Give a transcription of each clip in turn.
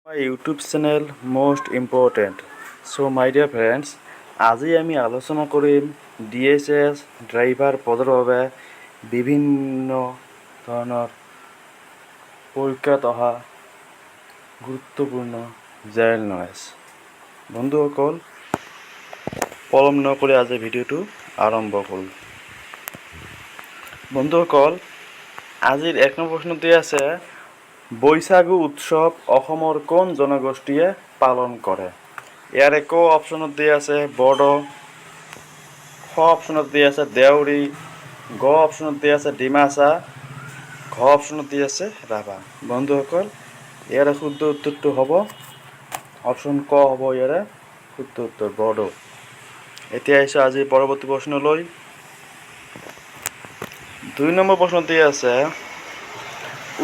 My YouTube channel Most Important. So my dear friends, আজি আমি আলোচনা কৰিম ডিএইচএছ ড্ৰাইভাৰ পদৰ বাবে বিভিন্ন ধৰণৰ পৰীক্ষাত অহা গুৰুত্বপূৰ্ণ জেনেৰেল নলেজ। বন্ধুসকল, পলম নকৰি আজি ভিডিঅ'টো আৰম্ভ কৰোঁ। বন্ধুসকল, আজিৰ এক নম্বৰ প্ৰশ্নটি আছে, বৈশাগু উৎসৱ অসমৰ কোন জনগোষ্ঠীয়ে পালন কৰে? ইয়াৰে ক অপশ্যনত দিয়া আছে বড়ো, খ অপশ্যনত দিয়া আছে দেউৰী, গ অপশ্যনত দিয়া আছে ডিমাচা, ঘ অপশ্যনত দিয়া আছে ৰাভা। বন্ধুসকল, ইয়াৰে শুদ্ধ উত্তৰটো হ'ব অপশ্যন ক হ'ব ইয়াৰে শুদ্ধ উত্তৰ, বড়ো। এতিয়া আহিছোঁ আজি পৰৱৰ্তী প্ৰশ্নলৈ। দুই নম্বৰ প্ৰশ্নটি আছে,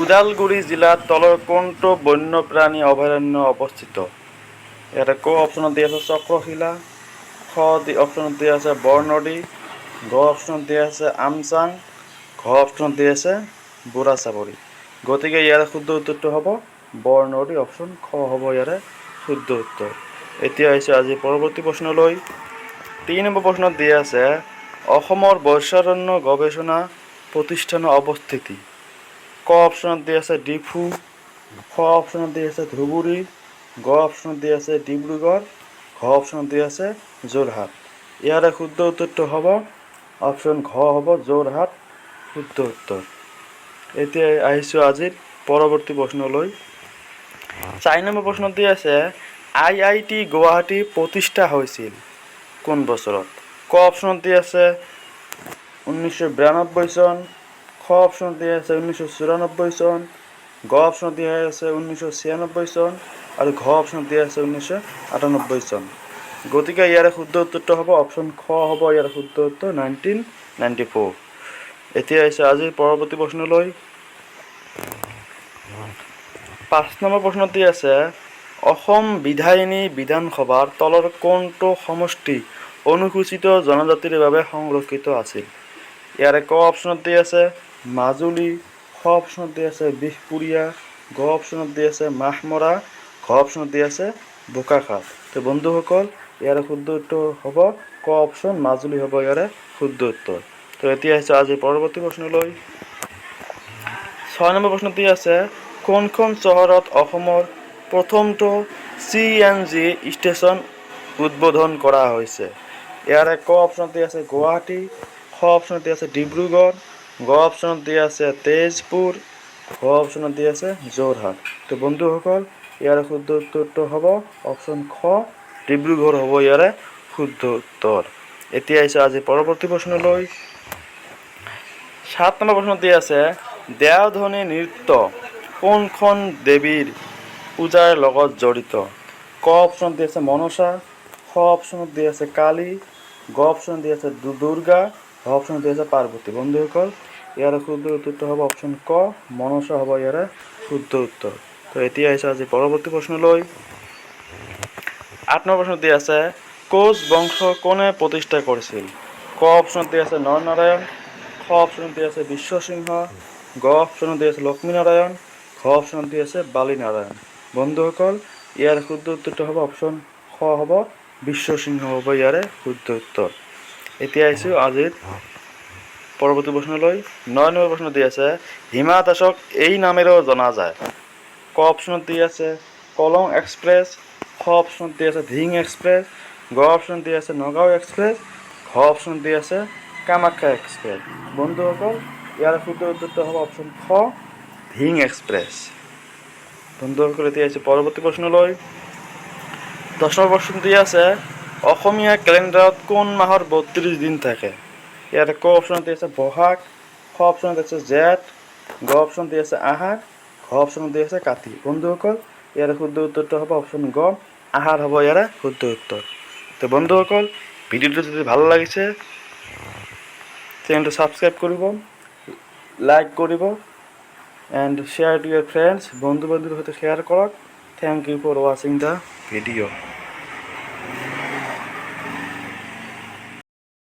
ওদালগুৰি জিলাত তলৰ কোনটো বন্যপ্ৰাণী অভয়াৰণ্য অৱস্থিত? ইয়াতে ক অপশ্যনত দিয়া আছে চক্ৰশিলা, খ অপশ্যনত দিয়া আছে বৰনদী, গ অপশ্যনত দিয়া আছে আমচাং, ঘ অপশ্যনত দিয়া আছে বুঢ়া চাপৰি। গতিকে ইয়াৰে শুদ্ধ উত্তৰটো হ'ব বৰনদী, অপশ্যন খ হ'ব ইয়াৰে শুদ্ধ উত্তৰ। এতিয়া আহিছোঁ আজি পৰৱৰ্তী প্ৰশ্নলৈ। তিনি নম্বৰ প্ৰশ্নত দিয়া আছে, অসমৰ বৰ্ষাৰণ্য গৱেষণা প্ৰতিষ্ঠানৰ অৱস্থিতি। ক অপশ্যনত দিয়া আছে ডিফু, খ অপশ্যনত দিয়া আছে ধুবুৰী, গ অপশ্যনত দিয়া আছে ডিব্ৰুগড়, ঘ অপশ্যনত দিয়া আছে যোৰহাট। ইয়াৰে শুদ্ধ উত্তৰটো হ'ব অপশ্যন ঘ হ'ব যোৰহাট শুদ্ধ উত্তৰ। এতিয়া আহিছোঁ আজিৰ পৰৱৰ্তী প্ৰশ্নলৈ। চাৰি নম্বৰ প্ৰশ্নত দিয়া আছে, আইআইটি গুৱাহাটী প্ৰতিষ্ঠা হৈছিল কোন বছৰত? ক অপশ্যনত দিয়া আছে 1992 চন, খ অপশ্যনত দিয়া আছে 1994 চন, গ অপশ্যনত দিয়া আছে 1996 চন আৰু ঘ অপশ্যনত দিয়া আছে 1998 চন। গতিকে ইয়াৰে শুদ্ধ উত্তৰটো হ'ব অপশ্যন খ হ'ব ইয়াৰ শুদ্ধ উত্তৰ, 1994। এতিয়া আহিছে আজিৰ পৰৱৰ্তী প্ৰশ্নলৈ। পাঁচ নম্বৰ প্ৰশ্নটি আছে, অসম বিধায়িনী বিধানসভাৰ তলৰ কোনটো সমষ্টি অনুসূচিত জনজাতিৰ বাবে সংৰক্ষিত আছিল? ইয়াৰে ক অপশ্যনত দি আছে মাজুলী, খ অপশ্যনত দি আছে বিহপুৰীয়া, গ অপশ্যনত দি আছে মাহমৰা, ঘ অপশ্যনত দি আছে বোকাখাত। তো বন্ধুসকল, ইয়াৰে শুদ্ধ উত্তৰ হ'ব ক অপশ্যন, মাজুলী হ'ব ইয়াৰে শুদ্ধ উত্তৰ। তো এতিয়া আহিছোঁ আজিৰ পৰৱৰ্তী প্ৰশ্নলৈ। ছয় নম্বৰ প্ৰশ্নটি আছে, কোনখন চহৰত অসমৰ প্ৰথমটো চিএনজি ষ্টেচন উদ্বোধন কৰা হৈছে? ইয়াৰে ক অপশ্যনত দিয়া আছে গুৱাহাটী, খ অপশ্যনত দিয়া আছে ডিব্ৰুগড়, গ অপশ্যনত দিয়া আছে তেজপুৰ, ঘ অপশ্যনত দিয়া আছে যোৰহাট। তো বন্ধুসকল, ইয়াৰে শুদ্ধ উত্তৰটো হ'ব অপশ্যন খ, ডিব্ৰুগড় হ'ব ইয়াৰে শুদ্ধ উত্তৰ। এতিয়া আহিছোঁ আজি পৰৱৰ্তী প্ৰশ্নলৈ। সাত নম্বৰ প্ৰশ্ন দিয়া আছে, দেওধনী নৃত্য কোনখন দেৱীৰ পূজাৰ লগত জড়িত? ক অপশ্যনত দিয়া আছে মনসা, খ অপশ্যনত দিয়া আছে কালী, গ অপশ্যনত দিয়া আছে দুৰ্গা, ঘ অপশ্যনত দিয়া আছে পাৰ্বতী। বন্ধুসকল, ইয়াৰে শুদ্ধ উত্তৰটো হ'ব অপশ্যন ক, মনসা হ'ব ইয়াৰে শুদ্ধ উত্তৰ। তো এতিয়া আহিছে আজি পৰৱৰ্তী প্ৰশ্নলৈ। আঠ নম্বৰ প্ৰশ্ন দিয়া আছে, কোচ বংশ কোনে প্ৰতিষ্ঠা কৰিছিল? ক অপশ্যনত দিয়া আছে নৰনাৰায়ণ, খ অপশ্যনত দিয়া আছে বিশ্বসিংহ, গ অপশ্যনত দিয়া আছে লক্ষ্মীনাৰায়ণ, ঘ অপশ্যনত দিয়া আছে বালিনাৰায়ণ। বন্ধুসকল, ইয়াৰ শুদ্ধ উত্তৰটো হ'ব অপশ্যন খ হ'ব বিশ্বসিংহ হ'ব ইয়াৰে শুদ্ধ উত্তৰ। এতিয়া আহিছোঁ আজিৰ পৰৱৰ্তী প্ৰশ্নলৈ। ন নম্বৰ প্ৰশ্ন দি আছে, হিমা দাসক এই নামেৰেও জনা যায়। ক অপশ্যনত দি আছে কলং এক্সপ্ৰেছ, খ অপশ্যনত দি আছে ধিং এক্সপ্ৰেছ, গ অপশ্যনত দি আছে নগাঁও এক্সপ্ৰেছ, ঘ অপশ্যনত দি আছে কামাখ্যা এক্সপ্ৰেছ। বন্ধুসকল, ইয়াৰ শুদ্ধ উত্তৰটো হ'ব অপশ্যন খ, ধিং এক্সপ্ৰেছ। বন্ধুসকল, এতিয়া আহিছে পৰৱৰ্তী প্ৰশ্নলৈ। 10 নম্বৰ প্ৰশ্ন দি আছে, অসমীয়া কেলেণ্ডাৰত কোন মাহৰ 32 দিন থাকে? ইয়াতে ক অপশ্যনত দি আছে বহাগ, খ অপশ্যনত আছে জেঠ, গ অপশ্যনত দি আছে আহাৰ, ঘ অপশ্যনত দি আছে কাতি। বন্ধুসকল, ইয়াৰে শুদ্ধ উত্তৰটো হ'ব অপশ্যন গ, আহাৰ হ'ব ইয়াৰে শুদ্ধ উত্তৰ। তো বন্ধুসকল, ভিডিঅ'টো যদি ভাল লাগিছে, চেনেলটো ছাবস্ক্ৰাইব কৰিব, লাইক কৰিব and share to your friends. বন্ধু বান্ধৱীৰ সৈতে শ্বেয়াৰ কৰক। Thank you for watching the video.